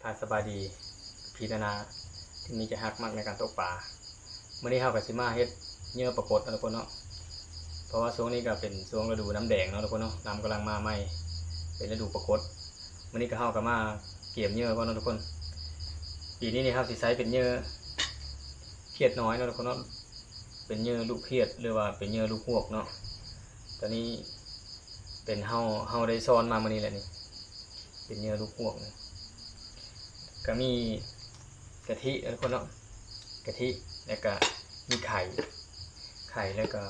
ອ່າ ສະບາຍດີພີ່ນ້ອງທີ່ມີໃຈຮັກມັກໃນການຕົກປາ. ມື້ນີ້ເຮົາກໍຊິມາເຮັດເຫຍື່ອປາກົດເນາະທຸກຄົນເນາະ, ເພາະວ່າຊ່ວງນີ້ກໍເປັນຊ່ວງລະດູນ້ຳແດງເນາະທຸກຄົນເນາະ, ນ້ຳກຳລັງມາໃໝ່ ເປັນລະດູປາກົດ. ມື້ນີ້ກໍ ເຮົາກໍມາກຽມເຫຍື່ອກ່ອນເນາະທຸກຄົນ. ປີນີ້ນີ້ເຮົາຊິໃຊ້ເປັນເຫຍື່ອຂຽດນ້ອຍເນາະທຸກຄົນເນາະ, ເປັນເຫຍື່ອລູກຂຽດ ຫຼືວ່າເປັນເຫຍື່ອລູກຫວກເນາະ. ຕອນນີ້ເປັນເຮົາ ເຮົາໄດ້ຊ້ອນມາມື້ນີ້ແຫຼະນີ້ ເປັນເຫຍື່ອລູກຫວກ. ກໍມີກະທິເນາະທຸກຄົນເນາະ, ກະທິ ແລ້ວກໍມີໄຂ່ ໄຂ່ ແລ້ວກໍ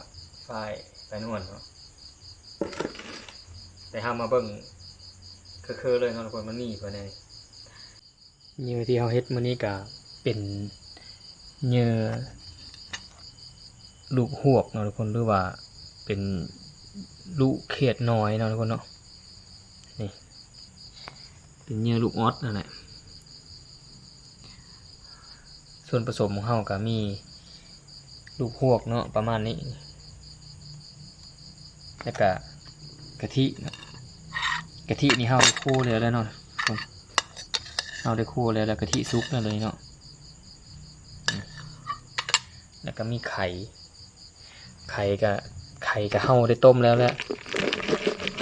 ຝ້າຍ ຝ້າຍນວນເນາະ. ແຕ່ເຮົາມາເບິ່ງເຄືອໆເລີຍເນາະທຸກຄົນ, ມັນມີບໍ່ແດ່. ເຫຍື່ອທີ່ເຮົາເຮັດມື້ນີ້ກໍເປັນເຫຍື່ອລູກຫວກເນາະທຸກຄົນ ຫຼືວ່າເປັນລູກຂຽດນ້ອຍເນາະທຸກຄົນເນາະ. ນີ້ເປັນເຫຍື່ອລູກອອດນັ້ນແຫຼະ. ສ່ວນປະສົມຂອງເຮົາກໍມີລູກຫວກເນາະ ປະມານນີ້, ແລ້ວກະກະທິເນາະ. ກະທິນີ້ເຮົາໄດ້ໂຄແລ້ວແຫຼະເນາະ, ເຮົາໄດ້ໂຄແລ້ວ ແລ້ວກະທິສຸກແລ້ວເລີຍເນາະ. ແລ້ວກະມີໄຂ່ ໄຂ່ກະ ໄຂ່ກະເຮົາໄດ້ຕົ້ມແລ້ວແຫຼະ,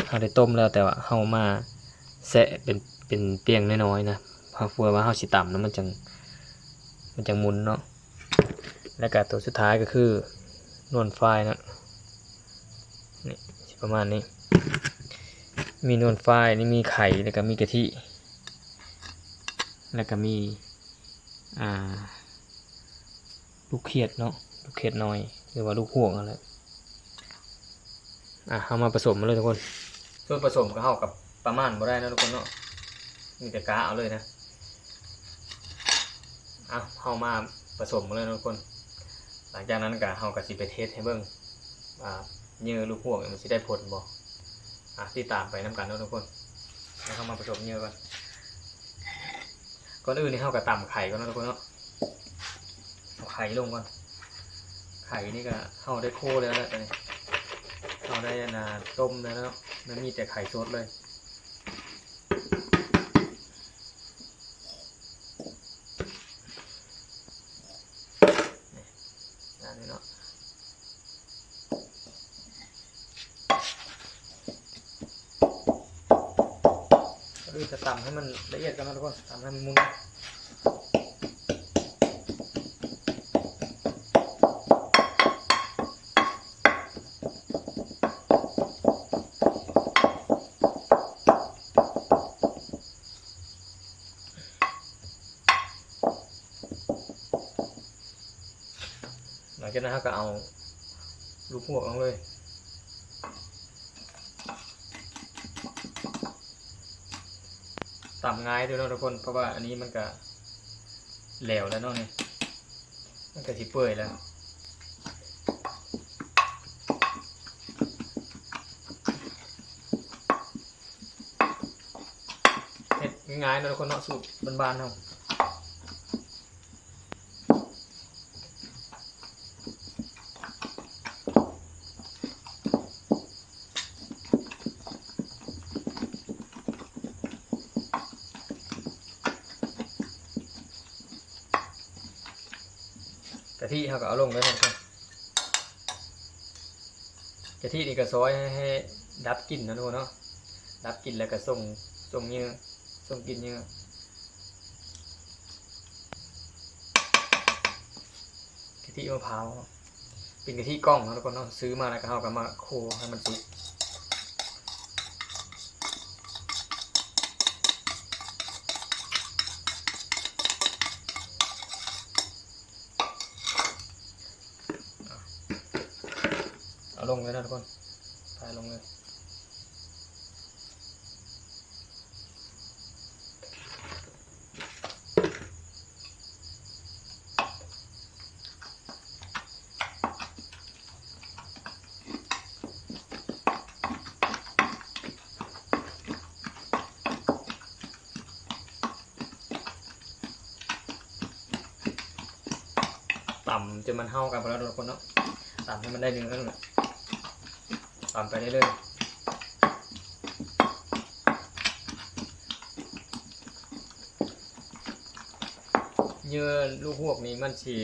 ເຮົາໄດ້ຕົ້ມແລ້ວ ແຕ່ວ່າເຮົາມາແຊະເປັນ ເປັນປ່ຽງນ້ອຍໆນະ, ເພາະວ່າເຮົາຊິຕຳນະ ມັນຈັ່ງ ມັນຈັ່ງໝຸນເນາະ. ແລ້ວກະຕົວສຸດທ້າຍກໍຄືນວນຝ້າຍເນາະ, ນີ້ຊິປະມານນີ້, ມີນວນຝ້າຍ ນີ້ມີໄຂ່ ແລ້ວກະມີກະທິ ແລ້ວກະມີ ອ່າ ລູກຂຽດເນາະ, ລູກຂຽດນ້ອຍ ຫຼືວ່າລູກຫວກນັ້ນແຫຼະ. ອ່າ ເຮົາມາປະສົມເລີຍທຸກຄົນ. ສ່ວນປະສົມກໍເຮົາກໍປະມານບໍ່ໄດ້ເນາະທຸກຄົນເນາະ, ມີແຕ່ກະເອົາເລີຍນະ. ອ່າ ເຮົາມາປະສົມເລີຍເນາະທຸກຄົນ. ຫຼັງຈາກນັ້ນກໍເຮົາກໍຊິໄປເທສໃຫ້ເບິ່ງວ່າເຫຍື່ອລູກຫວກນີ້ມັນຊິໄດ້ຜົນບໍ່. ອ່າ ຕິດຕາມໄປນຳກັນເນາະທຸກຄົນ. ດຽວເຮົາມາປະສົມເຫຍື່ອກ່ອນ. ກ່ອນອື່ນນີ້ເຮົາກໍຕຳໄຂ່ກ່ອນເນາະທຸກຄົນເນາະ, ເອົາໄຂ່ລົງກ່ອນ. ໄຂ່ນີ້ກໍເຮົາໄດ້ໂຄແລ້ວແຫຼະ ຕອນນີ້ເຮົາໄດ້ ອັນນ່າ ຕົ້ມແລ້ວເນາະ, ມັນມີແຕ່ໄຂ່ສົດເລີຍ. ນີ້ ອັນນີ້ເນາະ. ເອີ ຈະຕຳໃຫ້ມັນລະອຽດກ່ອນເນາະທຸກຄົນ, ຕຳໃຫ້ມັນໝຸ່ນ. ຫຼັງຈາກນັ້ນເຮົາກໍເອົາລູກຫວກລົງເລີຍ. ຕຳງ່າຍເດີເນາະທຸກຄົນ, ເພາະວ່າອັນນີ້ມັນກະແຫຼວແລ້ວເນາະ, ນີ້ມັນກະຊິເປື່ອຍແລ້ວ. ເຮັດງ່າຍໆເນາະທຸກຄົນເນາະ, ສູດບ້ານໆເຮົາ. ກະທິເຮົາກໍເອົາລົງເລີຍເນາະ. ກະທິນີ້ກໍຊອຍໃຫ້ ໃຫ້ດັບກິ່ນເນາະທຸກຄົນເນາະ, ດັບກິ່ນແລ້ວກໍສົ່ງ ສົ່ງເຫຍື່ອ ສົ່ງກິ່ນເຫຍື່ອ. ກະທິມະພ້າວ ເປັນກະທິກ່ອງເນາະທຸກຄົນເນາະ, ຊື້ມາແລ້ວກໍເຮົາກໍມາໂຄໃຫ້ມັນສຸກ. ເອົາລົງເລີຍນະທຸກຄົນ, ປາລົງເລີຍ. ຕຳຈົນມັນເຂົ້າກັນໄປແລ້ວທຸກຄົນເນາະ, ຕຳໃຫ້ມັນໄດ້ເນື້ອເນາະ, ຕຳໄປເລື້ອຍໆ. ເຫຍື່ອລູກຮວກນີ້ມັນຊິ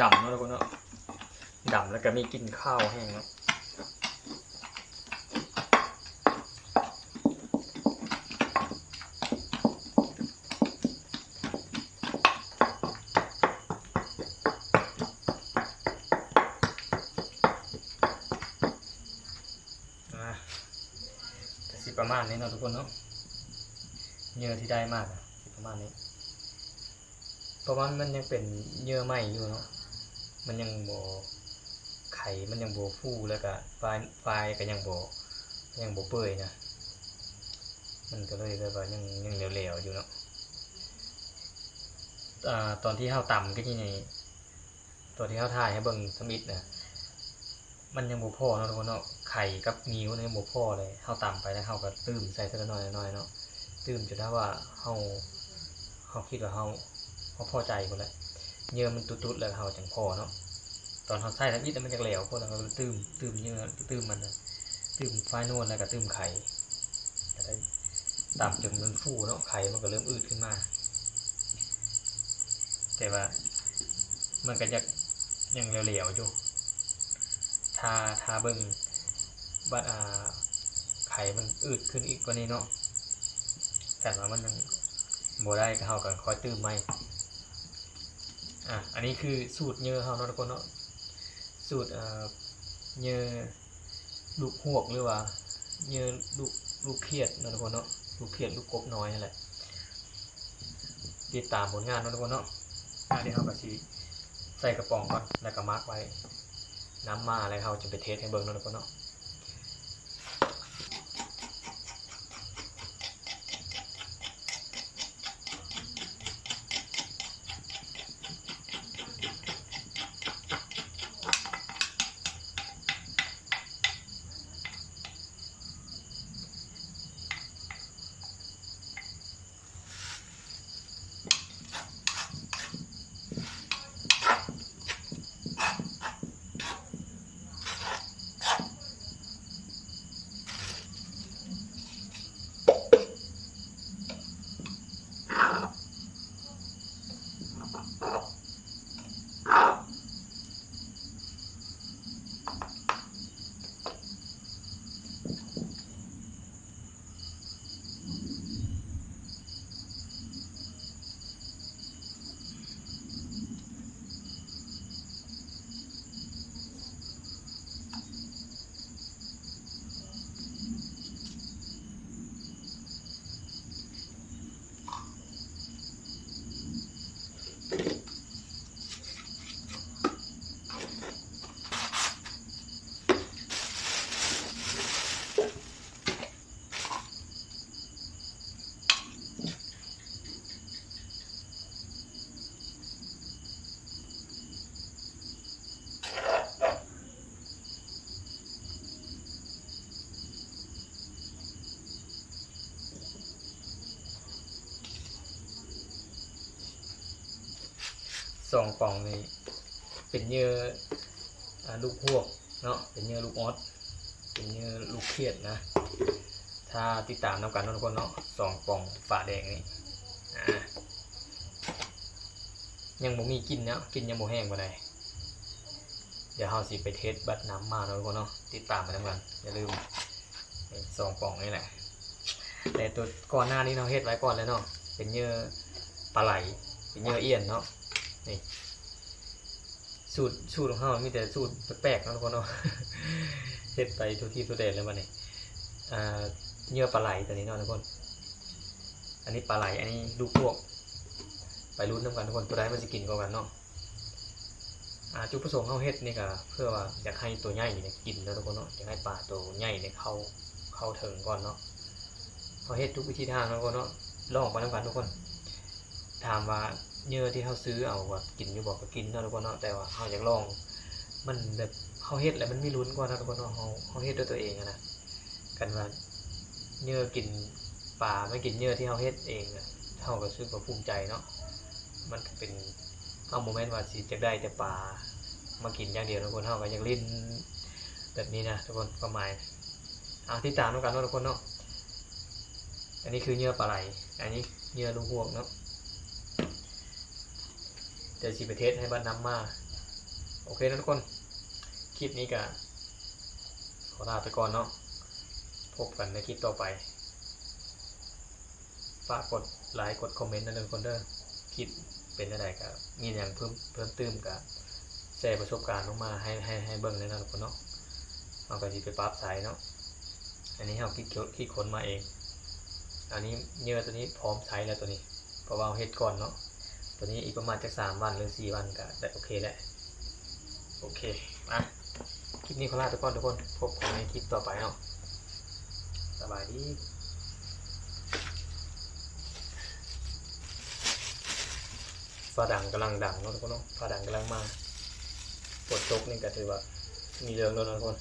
ດຳເນາະທຸກຄົນເນາະ, ດຳແລ້ວກໍມີກິ່ນຄາວແຮງເນາະ. ອ່າ ກໍຊິປະມານນີ້ເນາະທຸກຄົນເນາະ, ເຫຍື່ອທີ່ໄດ້ມາກໍຊິປະມານນີ້ ເພາະວ່າມັນຍັງເປັນເຫຍື່ອໃໝ່ຢູ່ເນາະ, ມັນຍັງບໍ່ ໄຂ່ມັນຍັງບໍ່ຟູ ແລ້ວກໍຝ້າຍ ຝ້າຍກໍຍັງບໍ່ ຍັງບໍ່ເປື່ອຍນະ, ມັນກໍເລີຍແບບວ່າຍັງ ຍັງແຫຼວໆຢູ່ເນາະ. ອ່າ ຕອນທີ່ເຮົາຕຳກີ້ນີ້ ຕອນທີ່ເຮົາຖ່າຍໃຫ້ເບິ່ງທຳອິດນະ ມັນຍັງບໍ່ພໍເນາະທຸກຄົນເນາະ, ໄຂ່ກັບງິ້ວຍັງບໍ່ພໍເລີຍ. ເຮົາຕຳໄປແລ້ວເຮົາກໍຕື່ມໃສ່ເທື່ອລະໜ້ອຍໆເນາະ, ຕື່ມຈົນຖ້າວ່າເຮົາ ເຮົາຄິດວ່າເຮົາ ເຮົາພໍໃຈພຸ້ນແຫຼະ, ເຫຍື່ອມັນຕຸດໆແລ້ວເຮົາຈັ່ງພໍເນາະ. ຕອນເຮົາໃສ່ທຳອິດມັນຢາກແຫຼວໂພດ ເຮົາກໍຕື່ມ ຕື່ມເຫຍື່ອ ຕື່ມມັນນະ ຕື່ມຝ້າຍນົວ ແລ້ວກໍຕື່ມໄຂ່ ແລ້ວກໍຕຳຈົນມັນຟູເນາະ, ໄຂ່ມັນກໍເລີ່ມອືດຂຶ້ນມາ. ແຕ່ວ່າມັນກໍຍັງ ຍັງແຫຼວໆຢູ່, ຖ້າ ຖ້າເບິ່ງບັດ ອ່າ ໄຂ່ມັນອືດຂຶ້ນອີກກວ່ານີ້ເນາະ, ຄັນວ່າມັນຍັງບໍ່ໄດ້ກໍເຮົາກໍຄ່ອຍຕື່ມໃໝ່. ອ່າ ອັນນີ້ຄືສູດເຫຍື່ອເຮົາເນາະທຸກຄົນເນາະ, ສູດ ເອີ ເຫຍື່ອລູກຮວກ ຫຼືວ່າເຫຍື່ອລູກ ລູກຂຽດເນາະທຸກຄົນເນາະ, ລູກຂຽດ ລູກກົບນ້ອຍຫັ້ນແຫຼະ. ຕິດຕາມຜົນງານເນາະທຸກຄົນເນາະ. ອ່າ ດຽວເຮົາກໍຊິໃສ່ກະປ໋ອງກ່ອນ ແລ້ວກໍໝັກໄວ້, ນ້ຳມາແລ້ວເຮົາຈະໄປເທສໃຫ້ເບິ່ງເນາະທຸກຄົນເນາະ. ສອງປ່ອງນີ້ເປັນເຫຍື່ອ ອ່າ ລູກຮວກເນາະ, ເປັນເຫຍື່ອລູກອອດ ເປັນເຫຍື່ອລູກຂຽດນະ. ຖ້າຕິດຕາມນຳກັນເນາະທຸກຄົນເນາະ, ສອງປ່ອງຝາແດງນີ້ ອ່າ ຍັງບໍ່ມີກິ່ນເນາະ, ກິ່ນຍັງບໍ່ແຮງປານໃດ. ດຽວເຮົາຊິໄປເທສບັດນ້ຳມາເນາະທຸກຄົນເນາະ, ຕິດຕາມໄປນຳກັນ. ຢ່າລືມ ນີ້ ສອງປ່ອງນີ້ແຫຼະ. ແຕ່ຕົວກ່ອນໜ້ານີ້ເຮົາເຮັດໄວ້ກ່ອນແລ້ວເນາະ, ເປັນເຫຍື່ອປາໄຫຼ ເປັນເຫຍື່ອອ່ຽນເນາະ. ນີ້ ສູດ ສູດຂອງເຮົາມີແຕ່ສູດແປກໆເນາະທຸກຄົນເນາະ, ເຮັດໄປທົ່ວທີບທົ່ວແດນແລ້ວບັດນີ້. ອ່າ ເຫຍື່ອປາໄຫຼຕົວນີ້ເນາະທຸກຄົນ, ອັນນີ້ປາໄຫຼ ອັນນີ້ລູກຮວກ. ໄປລຸ້ນນຳກັນທຸກຄົນ, ຕົວໃດມັນຊິກິນກ່ອນກັນເນາະ. ອ່າ ຈຸດປະສົງເຮົາເຮັດນີ້ກໍເພື່ອວ່າຢາກໃຫ້ຕົວໃຫຍ່ນີ້ກິນເນາະທຸກຄົນເນາະ, ຢາກໃຫ້ປາຕົວໃຫຍ່ນີ້ເຂົ້າ ເຂົ້າເຖິງກ່ອນເນາະ. ເຮົາເຮັດທຸກວິທີທາງເນາະທຸກຄົນເນາະ, ລອງໄປນຳກັນທຸກຄົນ. ຖາມວ່າເຫຍື່ອທີ່ເຮົາຊື້ເອົາວ່າກິນຢູ່ບໍ່? ກໍກິນເນາະທຸກຄົນເນາະ, ແຕ່ວ່າເຮົາຢາກລອງ ມັນແບບເຮົາເຮັດແລ້ວມັນມີລຸ້ນກວ່າເນາະທຸກຄົນເນາະ, ເຮົາ ເຮົາເຮັດດ້ວຍຕົວເອງຫັ້ນນະ. ຄັນວ່າເຫຍື່ອກິນປາ ມາກິນເຫຍື່ອທີ່ເຮົາເຮັດເອງນະ, ເຮົາກໍຮູ້ສຶກວ່າພູມໃຈເນາະ. ມັນກໍເປັນ ເຮົາບໍ່ແມ່ນວ່າຊິຢາກໄດ້ແຕ່ປາມາກິນຢ່າງດຽວເນາະ, ຄົນເຮົາກໍຢາກຫຼິ້ນແບບນີ້ນະທຸກຄົນ, ຄວາມໝາຍ. ເອົາ ຕິດຕາມນຳກັນເນາະທຸກຄົນເນາະ. ອັນນີ້ຄືເຫຍື່ອປາໄຫຼ, ອັນນີ້ເຫຍື່ອລູກຮວກເນາະ. ດຽວຊິໄປເທສໃຫ້ບັດນຳມາ. ໂອເຄເນາະທຸກຄົນ ຄລິບນີ້ກະຂໍລາໄປກ່ອນເນາະ ພົບກັນໃນຄລິບຕໍ່ໄປ. ຝາກກົດໄລກົດຄອມເມັນນຳເດີທຸກຄົນເດີ. ຄລິບເປັນແນວໃດກະ ມີຫຍັງເພີ່ມ ເພີ່ມຕື່ມກະ ແຊປະສົບການລົງມາໃຫ້ ໃຫ້ ໃຫ້ເບິ່ງແນ່ນອນທຸກຄົນເນາະ. ເຮົາກະຊິໄປປັບໃສ່ເນາະ. ອັນນີ້ເຮົາຄິດ ຄິດຄົ້ນມາເອງ. ອັນນີ້ເຫຍື່ອໂຕນີ້ພ້ອມໃຊ້ແລ້ວໂຕນີ້ ເພາະວ່າເຮົາເຮັດກ່ອນເນາະ. ໂຕນີ້ອີກປະມານຈັກສາມວັນ ຫຼື ສີ່ວັນກະໄດ້ໂອເຄແລ້ວ. ໂອເຄ ມາ ຄລິບນີ້ຂໍລາໄປກ່ອນທຸກຄົນ ພົບກັນໃນຄລິບຕໍ່ໄປເນາະ. ສະບາຍດີ. ຟ້າດັງກຳລັງດັງເນາະທຸກຄົນເນາະ ຟ້າດັງກຳລັງມາ. ຝົນຕົກນີ້ກະຖືວ່າມີເລື່ອງແລ້ວເນາະທຸກຄົນ.